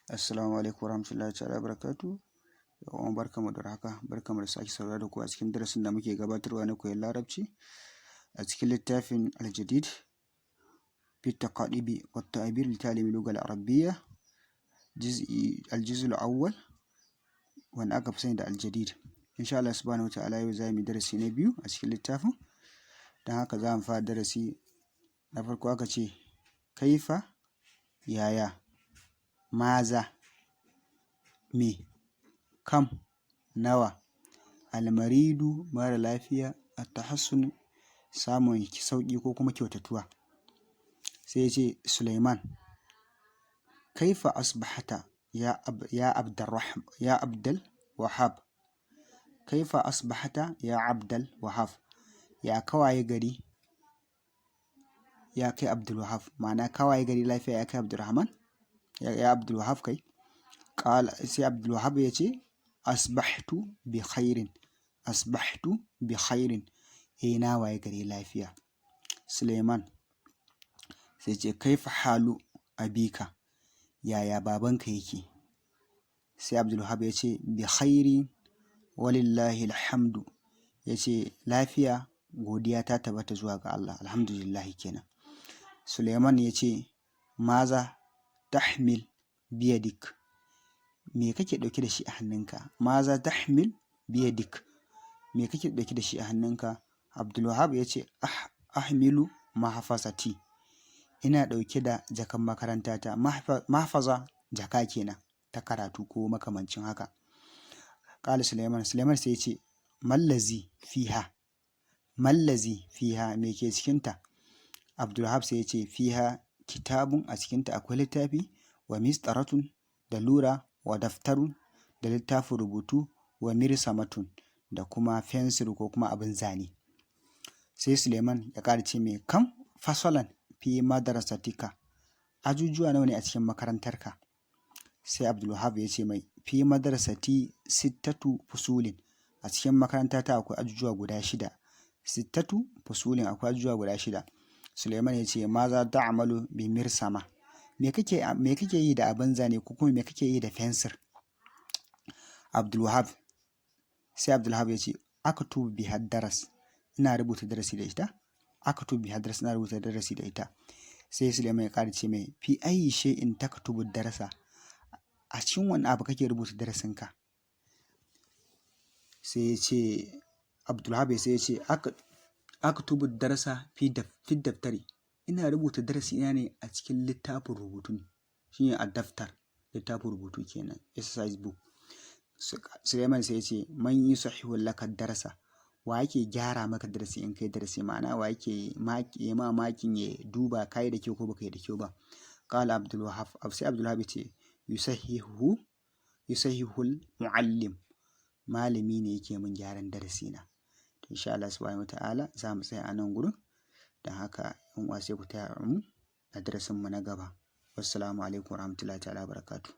Assalamu alaikum warahmatullahi ta'ala wabarakatuh. 'Yan uwa, barkanmu da warhaka, barkanmu da sake saduwa da ku a cikin darasin da muke gabatarwa na koyon Larabci a cikin littafin Al-Jadid fi Taqadibi wa Ta'bir li Ta'limi Lugha Al-Arabiyya, juz'i al-juz'ul awwal, wanda aka fi sani da Al-Jadid. Insha Allah subhanahu wa ta'ala, yau za mu yi darasi na biyu a cikin littafin. Don haka za mu fara darasi na farko. Aka ce kaifa, yaya, maza, me, kam, nawa, almaridu, mara lafiya, attahassun, samun sauƙi ko kuma kyautatuwa. Sai ya ce Suleiman, kaifa asbahata ya ya Abdul Wahab? Kaifa asbahata ya Abdul Wahab? Ya ka waye gari, ya kai Abdul Wahab? Ma'ana, ka waye gari lafiya, ya kai Abdulrahman, ya Abdul Wahab kai? Qala, sai Abdul Wahab ya ce, asbahtu bi khairin, asbahtu bi khairin, eh, na waye gari lafiya. Suleiman sai ce, kaifa halu abika? Yaya babanka yake? Sai Abdul Wahab ya ce, bi khairin walillahi alhamdu. Ya ce lafiya, godiya ta tabbata zuwa ga Allah, alhamdulillahi kenan. Suleiman ya ce, maza tahmil biyadik? Me kake ɗauke da shi a hannunka? Maza tahmil biyadik? Me kake ɗauke da shi a hannunka? Abdulwahab ya ce, ahmilu mahfazati, ina ɗauke da jakan makarantata. Mahfaza, jaka kenan ta karatu ko makamancin haka. Ƙala Suleiman, Suleiman sai ya ce, mallazi fiha? Mallazi fiha? Me ke cikinta? Abdulwahab sai ya ce, fiha kitabun, a cikinta akwai littafi, wa mistaratun, da lura, wa daftarun, da littafin rubutu, wa mirsamatun, da kuma fensir ko kuma abin zane. Sai Suleiman ya ƙara ce mai, kam fasalan fi madrasatika? Ajujuwa nawa ne a cikin makarantarka? Sai Abdulwahab ya ce mai, fi madrasati sittatu fusulin, a cikin makarantata akwai ajujuwa guda shida. Sittatu fusulin, akwai ajujuwa guda shida. Suleiman ya ce, maza ta'malu bi mirsama? Me kake yi da abin zane, ko kuma me kake yi da fensir? Abdulwahab, sai Abdulwahab ya ce, aktubu biha daras, ina rubuta darasi da ita. Aktubu biha daras, ina rubuta darasi da ita. Sai Suleiman ya ƙara ce mai, fi ayyi shay'in taktubu darasa? A cikin wani abu kake rubuta darasinka? Sai ya ce, Abdulwahab sai ya ce, aktubu darasa fi daftari, ina rubuta darasi ina ne a cikin littafin rubutu, shine a daftar, littafin rubutu kenan, exercise book. Suleiman sai ya ce, man yusahihu laka darasa? Wa yake gyara maka darasi in kai darasi? Ma'ana, wa yake ma makin, ya duba kai da kyau ko baka yi da kyau ba? Qala Abdul Wahab, sai Abdul Wahab ya ce, yusahihul muallim, malami ne yake min gyaran darasi na. To, insha Allah subhanahu wataala, za mu tsaya a nan gurin. Don haka, 'yan uwa, sai ku taya mu a darasin mu na gaba. Wassalamu alaikum warahmatullahi ta'ala wabarakatuh.